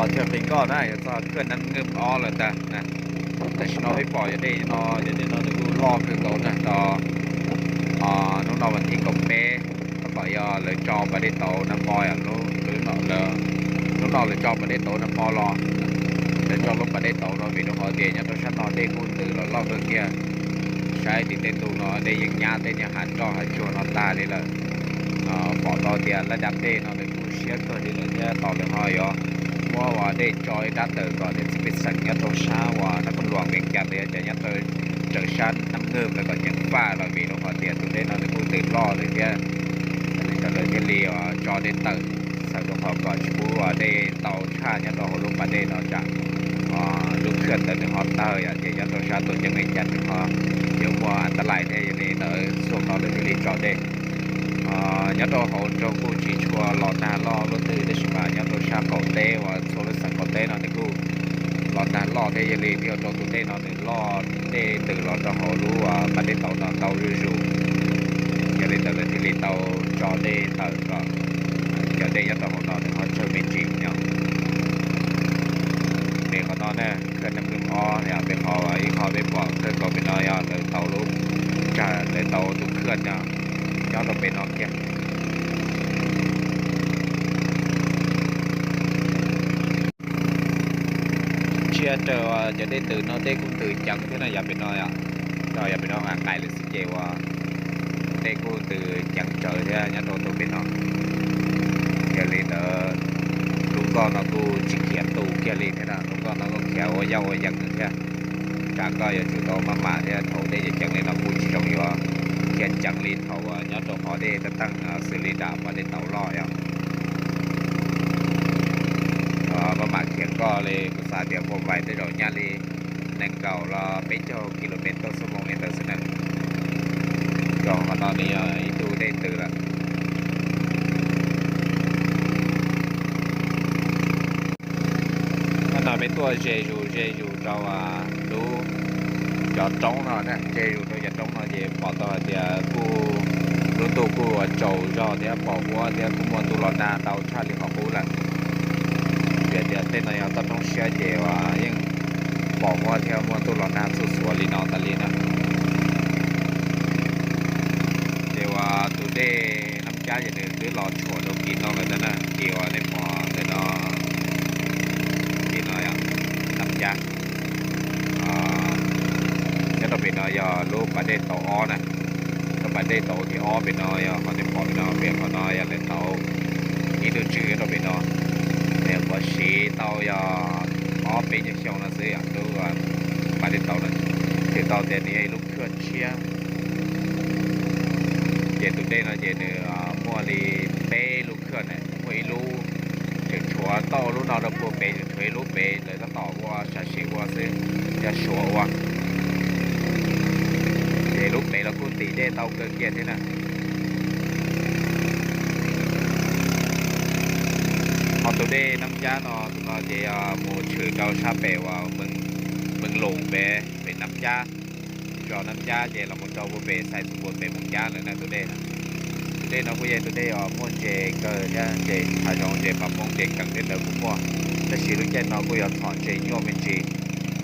Tshwj qhia koj na, yuav txog khwj Nab Nwj ob lawm ntag na. Tam sim no peb pom cov dej no, cov dej no nws kuj loj kawg nkaus na, hnub no vas thib kaum peb, tab tom yog lawv tso pas dej tauv nag hmo, hnub no lawv tso pas dej tauv nag hmo los, lawv tso lub pas dej tauv no vim rau qhov tias nyob rau sab no dej kuj ntws los loj kawg kiag. Saib tim tej ntug no dej yeej nyab tej niag hav nroj hav tsuag no tag li lawm. Pom tau tias laj dab dej no nws kuj siab kawg li lawm thiab, tos lawv ho yuav muab ua dej tso ib rab tawm kom niam txiv pej xeem nyob rau sab uas Nab Paj Luam, Vees Cas los yog cov nyob rau sab Nab Nwj lawv kom ceev faj los vim rau qhov tias tus dej no nws kuj ntws loj lawm thiab. Yog li ntawd lawv thiaj li tso dej tawm, txhawm rau qhov kom tsis pub dej ntau tshaj nyob rau hauv lub pas dej no tsam lub khwj ntawd nws ho tawg yom, ces nyob rau sab Tuam Ceeb Vees Cas nws ho yuav muaj an tab lais thiab. Yog li ntawd xyoo no lawv thiaj li tso dej. Nyob rau hauv nroog kuj tsis tshua los nag loj luaj twg, tab sis mas nyob rau sab qaum teb uas txhua lub xeev qaum teb no nws kuj los nag loj thiab, yog li thiaj ua rau tus dej no nws loj, dej ntws los rau hauv lub pas dej tauv no ntau zuj zus. Yog li ntawd lawv thiaj li tau tso dej tawm kom cov dej nyob rau hauv no nws ho tsawg me ntsis nyob. Pem qhov no na, khwj Nab Nwj ob, pem qhov ib qho peb pom kawg nkaus pem no yog lawv tau lub tsag, lawv tau tus khwj no nyob rau pem no kiag. Ntsia raws cov dej ntws no dej kuj ntws ceev thiab na, yav pem no, yav pem no nqaim lawm xwb ces uas dej kuj ntws ceev tsawv thiab nyob rau tus pem no. Yog li ntawd lub nkoj no kuj tsis khiav tu kiag li thiab na, lub nkoj no kuj khiav ua yaj ua yees thiab. Tsam koj yuav tsum tau maj mam thiab, thaum dej ceev ceev li no kuj tsis zoo yuav khiav ceev li thaum uas nyob rau qhov dej tab teeg xws li nram pas dej tauv loj yom. Maj mam khiav nkoj li, kuv xav tias muaj vais tej zaum nyaj li nees nkaum los peb caug kilomev toj xuab moos li ntawd xwb na. Rau qhov no nws yog ib tug dej ntws lawm. Hnub no peb tuaj ze zus ze zus rau lub cov roob no, ze zus rau cov roob no ces pom tau hais tias kuj lub ntuj kuj tsaus zog thiab pom huab thiab kuj muaj ntuj los nag ntau tshaj li qhov qub lawm. Vim tias tej no yog toj roob siab ces uas yeej pom huab thiab muaj ntuj los nag txhua txhua li no tas li na. Ces uas tus dej Nab Cab ces nws twb los tshuam rau kis no lawm ntag na, kis uas nej pom ntawm no, kis no Nab Cab. Nyob rau pem no yog lub pas dej tauv ob na, lub pas dej tauv thib ob pem no yog qhov nej pom pem no, pem qhov no yog lawv tau ib tug tswv nyob rau pem no, nws puas siv tau yog ob peb nyuag xyoo no xwb yom, lub pas dej tauv no, txhais tau tias nws yog ib lub khwj tshiab. Ces tus dej no ces nws muaj li peb lub khwj na, muaj ib lub tseem tshuav tau lub no rau puag pem, tseem tshuav ib lub pem lawv tab tom ua sam sim ua xwb, yog suav ua. Ces lub pem los kuj ntim dej tau kawg kiag thiab na. Ho tus dej Nab Cab no, tus no ces yog mus tshwm rau sab pem uas Mees Loos pem, pem Nab Cab, zos Nab Cab ces los mus rau puag pem Xais Xus Npuas pem Moos Cab lawm na tus dej no. Tus dej no kuj yog tus dej uas muaj ntses kawg thiab, ntses hav zoov, ntses pas poob, ntses keem tej ntawd kuj muaj, tab sis lub caij no kuj yuav txhom ntses nyuaj me ntsis,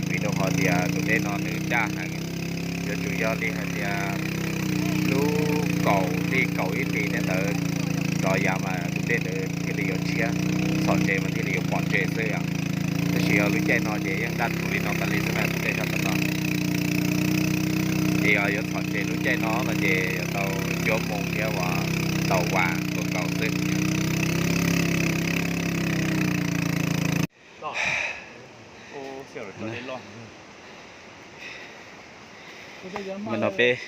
vim rau qhov tias tus dej no nws daj heev. Yuav tsum yog li hais tias lub kaum hli kaum ib hlis tej ntawd rov yav mas tus dej ntawd thiaj li yuav tshiab, txhom ntses mas thiaj li yuav pom ntses xwb yom. Tab sis yog lub caij no ces yeej daj ntshuv li no tas li xwb na tus dej sab tom no. Ces yog yuav txhom ntses lub caij no no ces yuav tau cuab moo thiab uas tau vas nkaus nkaus xwb. Mas no peb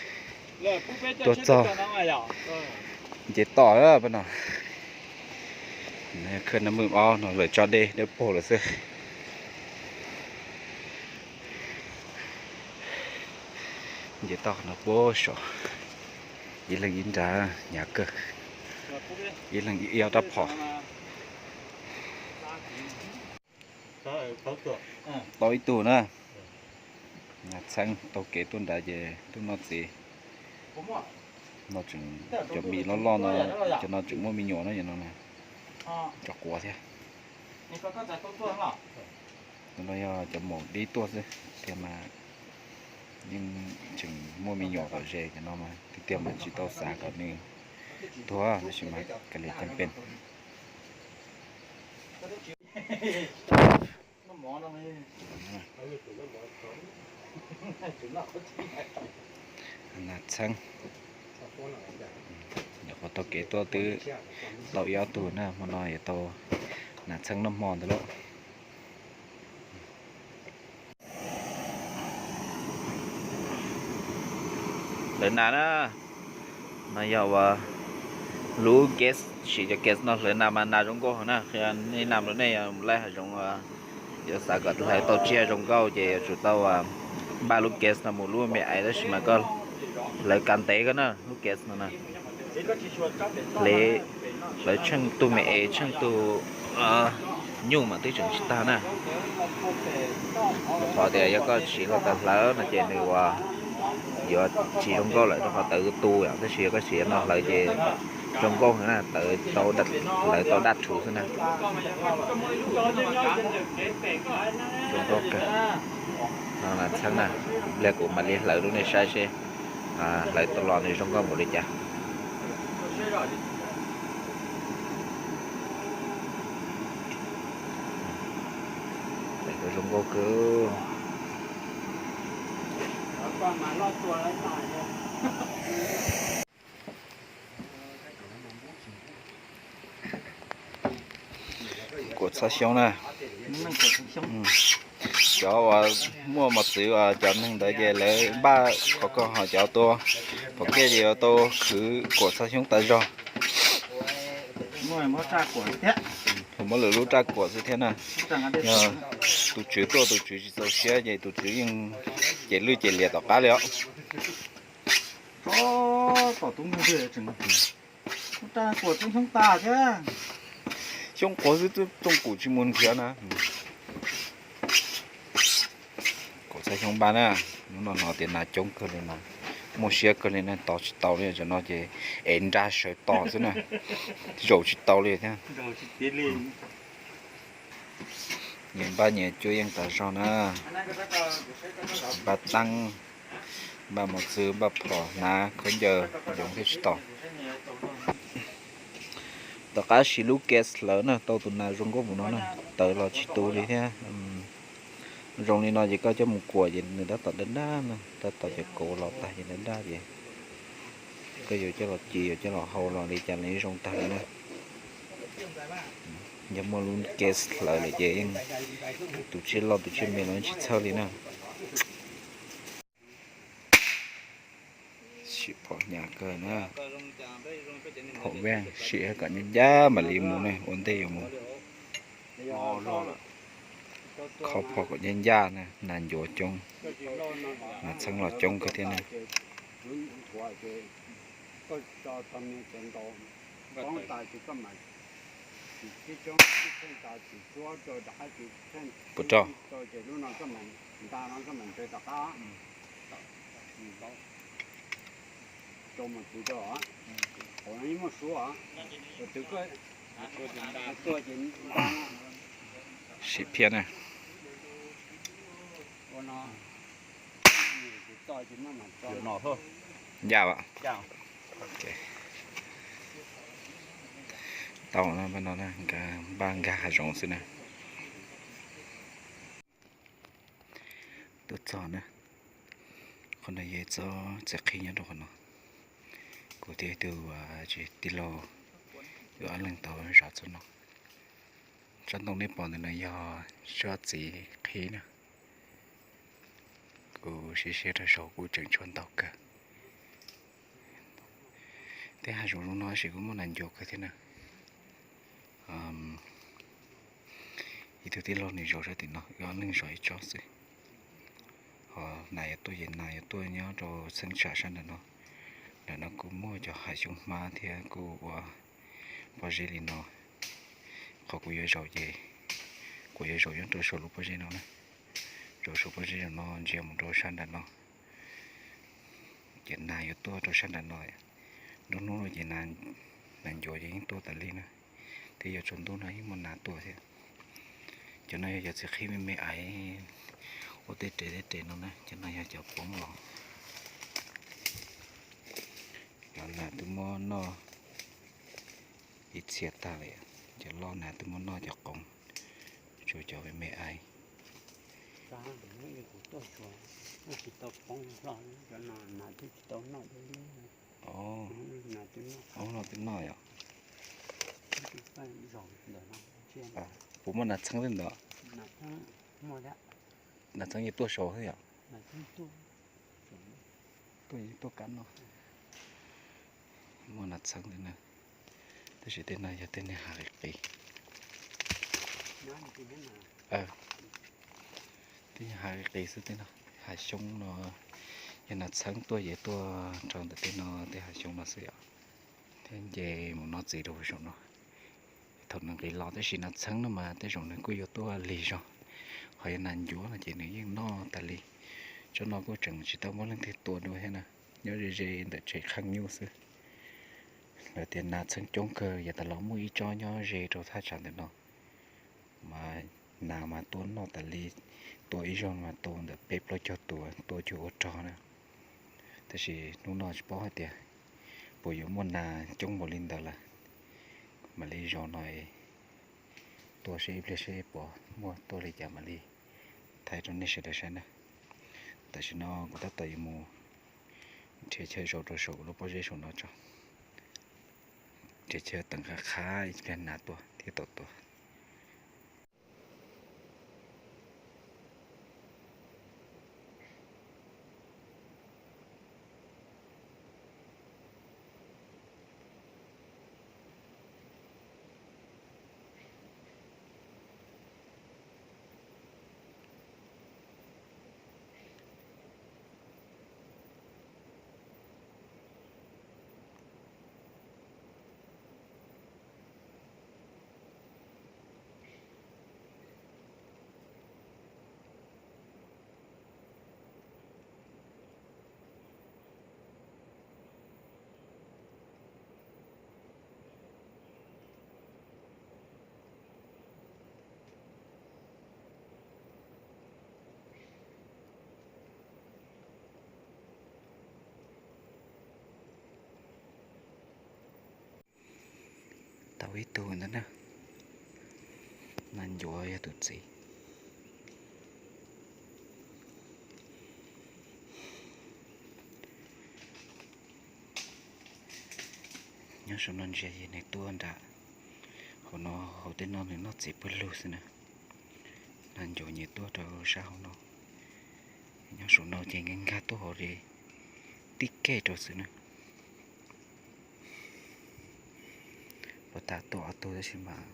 tuaj txog nce toj peb no. Khwj Nab Mwj ob no lawv tso dej dawb paug lawm xwb. Nce toj no puag saud, ib leeg ib nrab hnyav kawg, ib leeg ib ob rab phom. Tau ib tug na, txheeb tau kev tuaj nrad ces tuaj noj txiv. No tseem cov mis loj loj no, cov no tseem muaj me nyuam no, cov no na, cov quav thiab. Tus no yog cov maum dib tuaj xwb tiag mas yeej tseem muaj me nyuam kom ze, cov no mas tiag tiag mas tsis tau xav kom nws tuag tab sis mas ka liam cam pem. Nas txheeb, nyuam qhuav taug kev tuaj twb tau ib ob tug na, hmo no yuav tau nas txheeb noj hmo ntawd lauj. Hlawv nas na, no yog uas lub gas, siv cov gas no hlawv nas mas nas zoo nkauj heev na. Qhia nej nam los nej yog mus laij hav zoov yuav xav kom hlawv tau tsiaj zoo nkauj ces yuav tsum tau npaj lub gas no mus lub me aiv tab sis mas koj hlawv kav ntev koj na lub gas no na. Hle, hlawv tsheej tug me es tsheej tug nyuj mas twb tseem tsis tag na. Rau qhov tias yog koj siv los tawv hlawv no ces nws ua yuav tsis zoo nkauj lawm rau qhov tawv tu yom, tab sis yog koj siv no hlawv ces zoo nkauj heev na, tawv, hlawv tau daj rhuv xwb na. Zoo nkauj kawg. No nas txheeb na, ib pliag kuv mam li hlawv rau nej saib seb hlawv tau los nws zoo nkauj npaum li cas. Zoo nkauj kawg. Kuam txhab xyoob na. Cov uas muaj mos txwv uas cov neeg ntawd ces lawv npaj qhov ko, ho cov tua pom kiag ces yuav tau khwv kuam txhab xyoob tas zog. Muab lwm lub raj kuam xwb thiab na. Yog tus tswv tuaj tus tswv tsis txaus siab ces tus tswv yeej ces lwj ces liam tom qab li os. Xyoob quav xwb tsooj kum tsis mus nrhiav na. Kuam txhab xyoob npaj na, hnub no hnov tias nas coob kawg li na, muaj siab kawg li na, tos tsis tau li, tam no ces ev nra sawv tos xwb na, zaum tsis tau li thiab. Nyias npaj nyias cuab yeej tas zog na, npaj teeb, npaj mos txwv, npaj phom, hnav khaub ncaws, yoov thiab tsis tau. Tom qab siv lub gas hlawv na, tau tus nas zoo nkauj mus no na, tawv los tsis tu li thiab. Zoo li no ces koj coj mus kuam ces nws tab tom daj daj na, tab tom cov kauv los tag ces daj daj ces koj yuav coj los ci, yuav coj los hau los li cas los zoo tag li na. Yog muaj lub gas hlawv lawm ces yeej tus tsiaj loj tus tsiaj me los yeej tsis txhawj li na. Sim phom hnyav kawg na. Phom veej sim kom ncaj ncaj mam li mus ne, ua ntej yuav mus. Khob phom kom ncaj ncaj na, nas ncuav coob, nas txheeb los coob kawg thiab na. Puas rau? Sim phiab na. Ncaj as. Tau no, npaj nkag hav zoov xwb na. Tuaj txog na, qhov no yog txoj txiv qhib nyob rau qhov no. Kuv thiab tus tij laug, wb ob leeg tau zov txoj no. Tsob ntoo nej pom ntawm no yog tsob txiv qhib na. Kuv siab siab rau saum kuj tseem tshuav ntau kawg. Tej hav zoov zoo no tab sis kuj muaj nas ncuav kawg thiab na. Ib tug tij laug nws zov sab tim no, wb ob leeg zov ib tsob xwb. Ho nas yuav tuaj ces nas yuav tuaj nyob rau txheeb tsam sab nram no. Nram no kuj muaj cov hav xyoob hmab thiab kuj ua pob zeb li no. Qhov kuv yuav zaum ces kuv yuav zaum nyob rau saum lub pob zeb no na. Zaum saum pob zeb no ntsia mus rau sab nram no. Ces nas yuav tuaj rau sab nram no. Nruab hnub no ces nas ncuav ces yeej tuaj tas li na. Thiab yuav tsaus ntuj no yeej muaj nas tuaj thiab. Cov no yog cov txiv qhib me me aiv ua tej res tej res no na, cov no yog cov poob los. Cov nas twb muab noj ib txhia tag lawm, cov loj nas twb muab noj cov qoov, tshuav cov me me aiv. Ub, no twb noj yom. Puas muaj nas txheeb thiab ntawd? Nas txheeb yeej tuaj saud thiab yom. Tuaj yeej tuaj kab no. Muaj nas txheeb thiab na. Tab sis tej no yog tej niag hav qis qis. Tej niag hav qis qis xwb tej no. Hav xyoob no yog nas txheeb tuaj ces tuaj rau ntawm tej no tej hav xyoob no xwb yom. Thiab nce mus noj txiv rau saum no. Thaum nws nqis los tab sis nas txheeb no mas tej zaum nws kuj yuav tuaj lig zog. Ho yog nas ncuav no ces nws yeej noj tas li. Tsob no kuj tseem tsis tau muaj leej twg tua dua thiab na. Nyob ze ze ntawm tsev qhaj nyuj xwb. Lawv tias nas txheeb coob kawg, yav tas los muaj ib tsob nyob ze rau thaj tsam ntawm no. Mas nas mas tua noj tas li, tua ib zaug mas tua ntawm peb plaub caug tus, tua cuag ua rog na. Tab sis hnub no tsis paub hais tias puas yuav muaj nas coob npaum li ntawd lawm. Mam li zaum no tua seb ib pliag seb puas muaj tuaj li cas mam li thaij rau nej sawv daws saib na. Tam sim no kuv tab tom yuav mus nrhiav chaw zaum rau saum lub pob zeb saum no tso. Nrhiav chaw teem qab qab ib pliag nas tuaj thiab tau tua. Tau ib tug ntawd na. Nas ncuav yog tus txiv. Nyob saum no ntsia ces nws tuaj nram hauv no, hauv tej no nws noj txiv pawg lug xwb na. Nas ncuav nyiam tuaj rau sab hauv no. Nyob saum no ces nkag nkag tuaj hauv li tib kej rau xwb na. Puas tas tuaj ob tug tab sis mas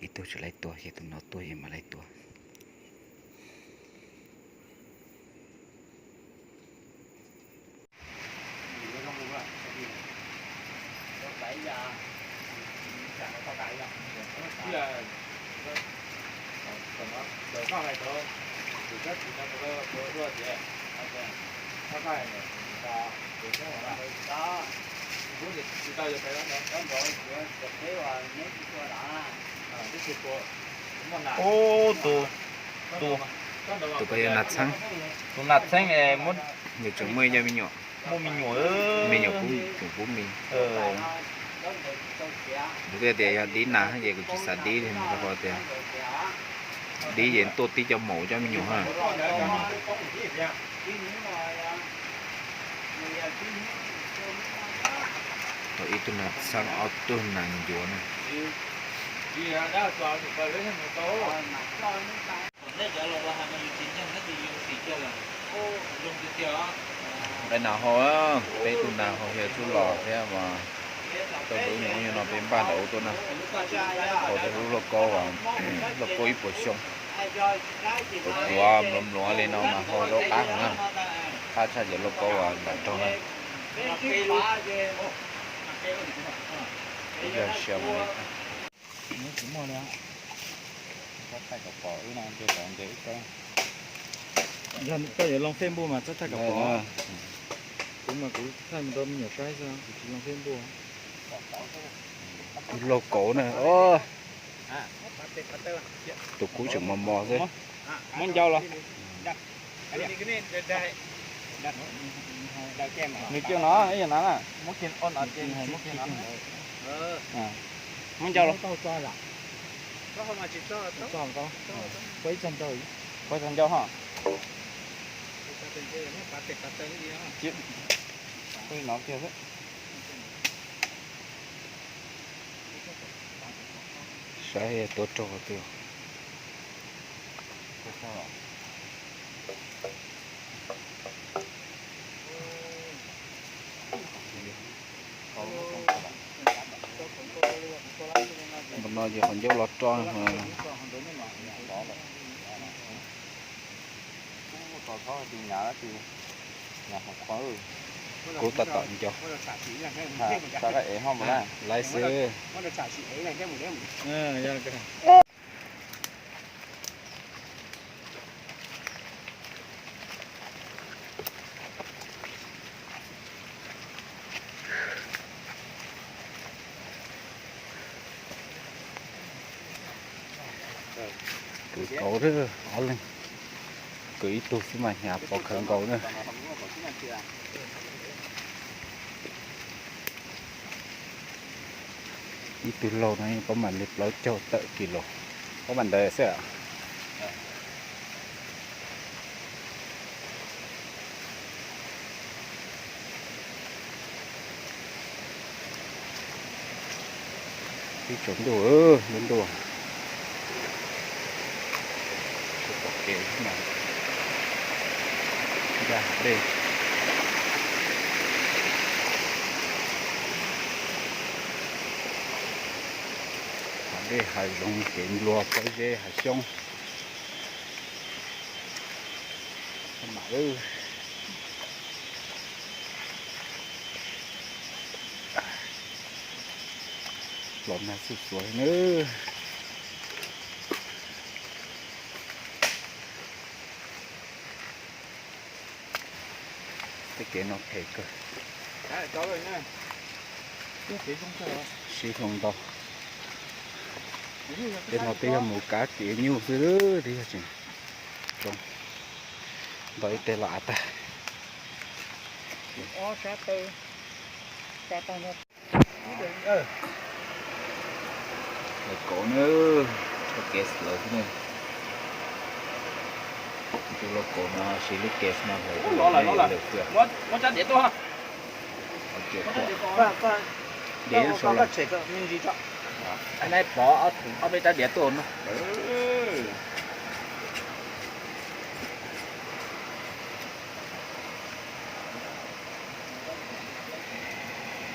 ib tug tsis laib tua ces tus no tuaj ces mam laib tua. Ub, tus, tus, tus ko yog nas txheeb. Tus nas txheeb muab, nws tseem muaj ib co me nyuam, muaj me nyuam, me nyuam pub, tseem pub me. Kuv thiaj tias yog dib nas ces kuv tsis xav dib li, rau qhov tias dib ces tuaj tib co maum cov me nyuam ha. Tau ib tug nas txheeb, ob tug nas ncuav na. Nqaij nas hau, peb tug nas hau yog tub los thiab mas tau lub nyuam nyuj no peb npaj nram ub tuaj na. Hau tau lub lauj kaub, lauj kaub ib puas xyoo. Tuav tuav mluav mluav li no mas hau zaub qab heev na. Qab tshaj cov lauj kaub nram nroog na. Ib yog sia mus li. Yog koj yuav loo Facebook mas txhob thaij kom pom. Kuv mas kuv thaij mus rau me nyuam saib xwb, kuv tsis loo Facebook. Tus lauj kaub na, o. Tus kub tseem mos mos xwb. Muab ncau los. Nws kiag no, ib yam no na. Muab ncau los. Pab txog ncau ho. No kiag xwb. Saib tuav raug twg. Ntawm no ces qhov ncauj los roj. Kub tab tom nco. Laiv xwb. Kwv tau ob leeg, kwv ib tug xwb mas hnyav pov khawv nkaus na. Ib tug laug no yeej pab mam li plaub caug tawm kis los, pab mam ntawd xwb. Ib tsoom ntuj, ntuj ntuj. Tsis pom kev mas nkag dej. Hav dej hav zoov, kev nplua pob zeb hav xyoob. Mam los nag xuj xuav na. Tej kev no phem kawg. Sib hlub ntau. Tej no twb yog mus kav kev nyuj xwb, twb yog tseem zoo. Ntau ib teg los av tag. Lawv kauv na, txoj kev lawv xwb na. Tus lawv kauv no siv lub kev no hlawv lawv xwb. Diav sau los. Pov ob peb rab diav tuaj no.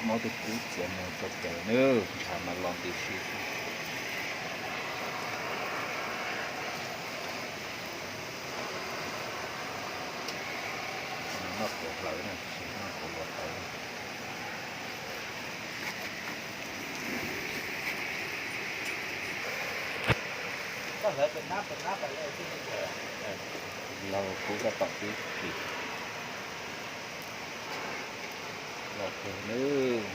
Muab tus kub txiav mus tso cawv nawb, ntshav mas los nti si xwb. Noj quav hlawv na, tsis noj quav luaj hlawv. Laug kub tab tom tib kis los kawg nawb.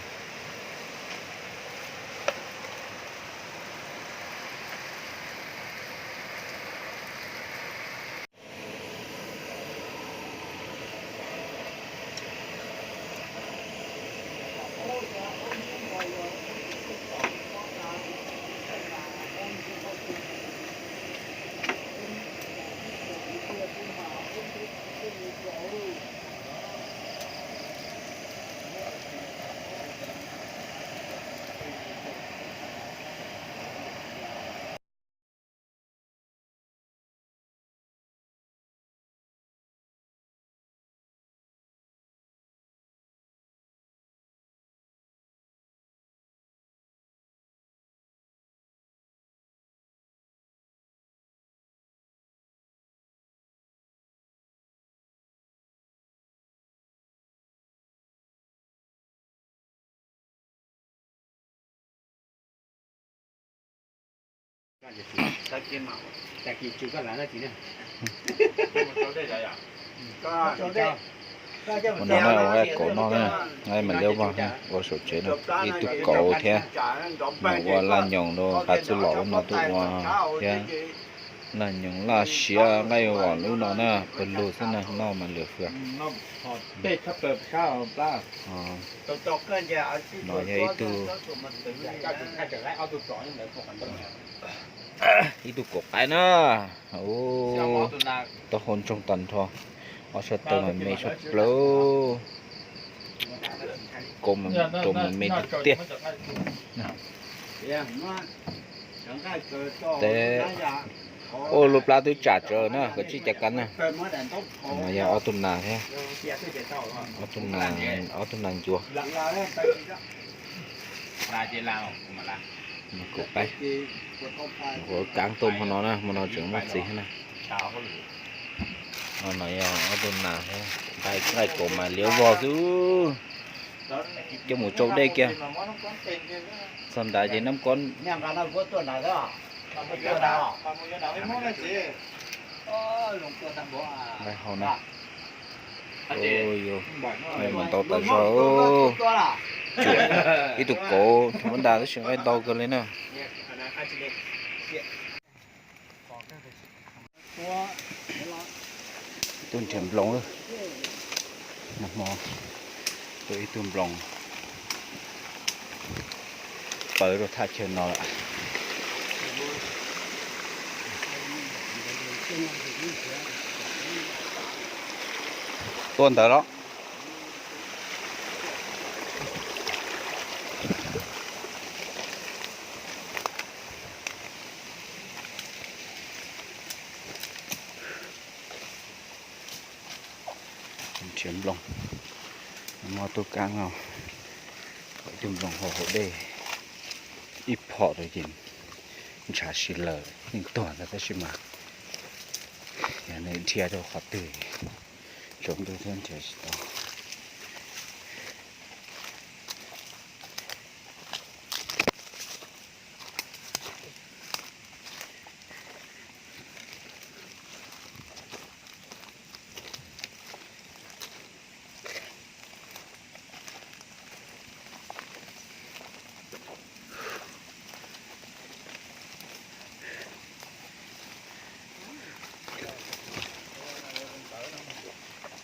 Ua no na, ua nqaij kauv noj na, nqaij mas liab vog na, ua saum tsev no. Ib tug kauv thiab, ua laj nyoos rau qab txuj lom ub no tuaj ua thiab. Laj nyoos laj siav nqaij vos lub no na, pawg lug xwb na, noj mas lwm hwv. No yog ib tug, ib tug kauv qaib na. Taub hau ntsoog tag nrho, ob sab taw mas me tshaj plaws, kauv mas rau mas me tiag tiag. Teb, ua lub plab twb tsam tsawv na, koj tsij cav kab na. No yog ob tug nas thiab, ob tug nas, ob tug nas ncuav. Kauv qaib, kauv kav tuaj hmo no na, hmo no tseem muaj txiv thiab na. No yog ob tug nas thiab, nqaij kauv mas liab vog xwb. Coj mus tsau dej kiag, txog nrad ces nab kob nqaij hau na. Mus ntau tas zog, cuam ib tug kauv thov nrad tab sis nqaij ntau kawg li na. Ib tug nrhiav nploos, nag hmo tua ib tug nploos pawv rau thaj chaw no lawm. Tua ntawd los. Nrhiav nploos, muaj tub kab no, ib tug nploos hauv hauv dej, ib phom rau ces ntshav si lawm yeej tuag ntag tab sis mas yog nws dhia rau qhov twg tsaus ntuj thiab nrhiav tsis tau.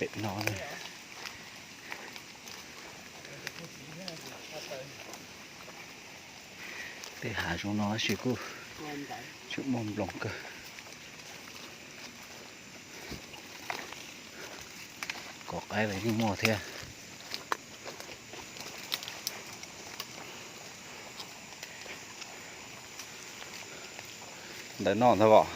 Pem no, tej hav zoov no tab sis kuj tseem muaj nploos kawg. Kauv qaib los yeej muaj thiab. Ntawd noj ntag os.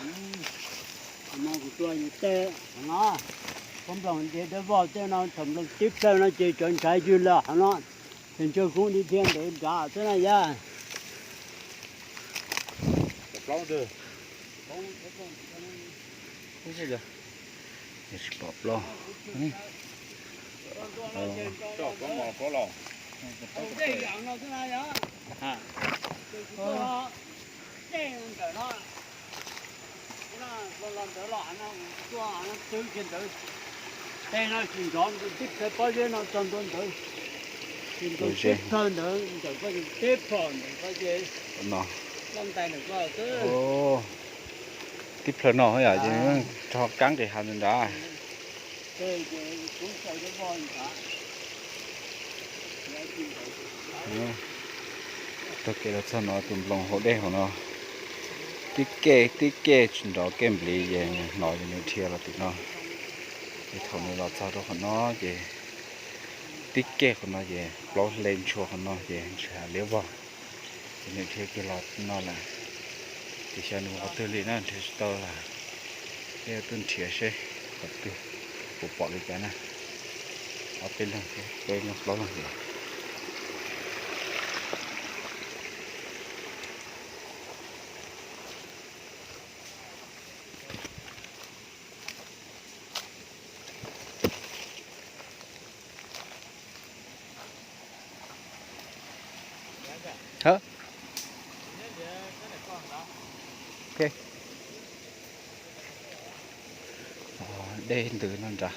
Pob nploos nce dawb vog tej no, thaum nploos tib plhaw no ces cov ntshav ywg lawm hov no, ces ntsawg koob dhia ntawd nrad xwb na yog. Tsis pom plaub. Tej no tsis nrov tib plhaw pob zeb no txog ntua ntawd, tsis nrov tib plhaw ntawd ntawm koj teb plhom ntawm koj ces loj ntais ntawm koj xwb. Tib plhaw no yom, ces rho kaab nqis hav ntawd nrad. Taug kev los txog no tus nploos hauv dej hauv no, tib kej tib kej tsis nrov kej npliv ces nws hnov ces nws dhia los tim no. Ces thaum nws los txog rau qhov no ces tib kej qhov no ces plaub hle ntshua qhov no ces ntshav liab vog. Ces nws dhia kiag los no lawm. Ces xyov nws mus qhov twg li na, nrhiav tsis tau lawm. Peb tuaj nrhiav seb qhov twg puas pom li cas na. Ob peb leeg, peb leeg plaub leeg ces Dej ntws no nrad.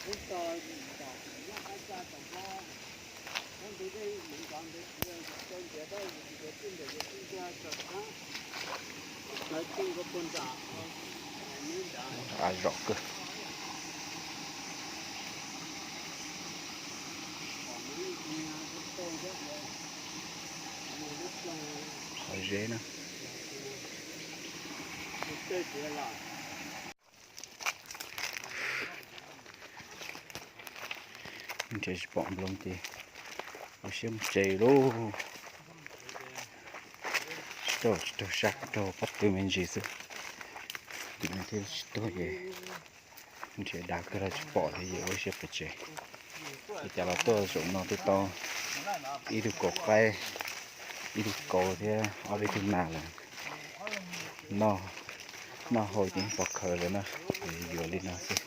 Av zom kawg. Qhov zeb na. Nrhiav tsis pom nplooj ces ua siab mus tsev lauj. Tsis raug, tsis raug sab, raug pob tw me ntsis xwb. Tim no thiaj tsis tuag ces nrhiav dav kawg los tsis pom thiab ces ua siab pem tsev. Ua cas los tuaj zaum no twb tau ib tug kauv qaib, ib tug kauv thiab ob peb tug nas lawm. Noj, noj hau ces pov khawv lawm na, yuav li no xwb.